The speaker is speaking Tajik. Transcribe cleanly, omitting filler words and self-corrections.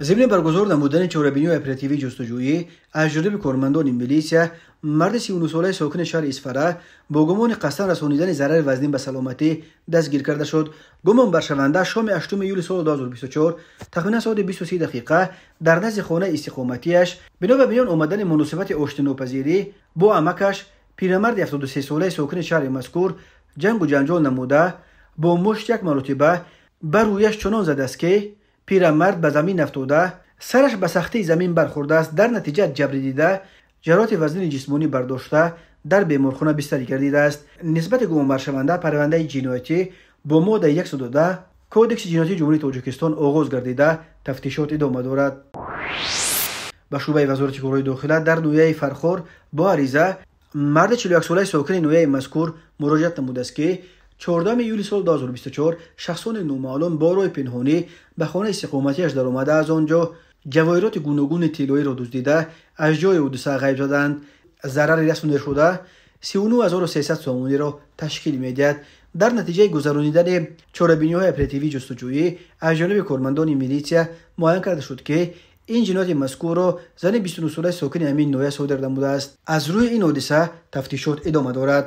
Зимни баргузор намудани чорабиниҳои оперативии ҷустуҷӯӣ аз ҷониби кормандони милитсия, марди 39-солаи сокини шаҳри Исфара бо гумони қасдан расонидани зарари вазнин ба саломатӣ дастгир карда шуд. Гумонбаршаванда шоми 8 июли соли 2024 тахминан соати 23 дақиқа дар назди хонаи истиқоматиаш бино ба миён омадани муносибати оштинопазирӣ бо амакаш, пирамарди 73-солаи сокини шаҳри мазкур, ҷангу ҷанҷол намуда, бо мушт як маротиба ба рӯяш чунон задааст, ки пирамард ба замин афтода, сараш ба сахтии замин бархӯрдааст. Дар натиҷа ҷабрӣ дида, ҷароҳати вазнини ҷисмонӣ бардошта, дар беморхона бистарӣ гардидааст. Нисбати гумонбаршаванда парвандаи ҷиноятӣ бо моддаи 110 Кодекси ҷиноятии Ҷумҳурии Тоҷикистон оғоз гардида, тафтишот идома дорад. Ба шӯъбаи Вазорати корҳои дохила дар ноҳияи Фархор бо ариза марди 41-солаи сокини ноҳияи мазкур муроҷиат намудааст, ки 14 июли соли 2024 шахсони номаълум бо роҳи пинҳонӣ ба хонаи истиқоматиаш даромада, аз он ҷо ҷавоҳироти гуногуни тиллоиро дуздида, аз ҷои ҳодиса ғайб заданд. Зарари расонидашуда 39 300 сомониро ташкил медиҳад. Дар натиҷаи гузаронидани чорабиниҳои оперативии ҷустуҷӯӣ аз ҷониби кормандони милитсия муайян карда шуд, ки ин ҷинояти мазкурро зани 29-солаи сокини ҳамин ноҳия содир намудааст. Аз рӯи ин ҳодиса тафтишот идома дорад.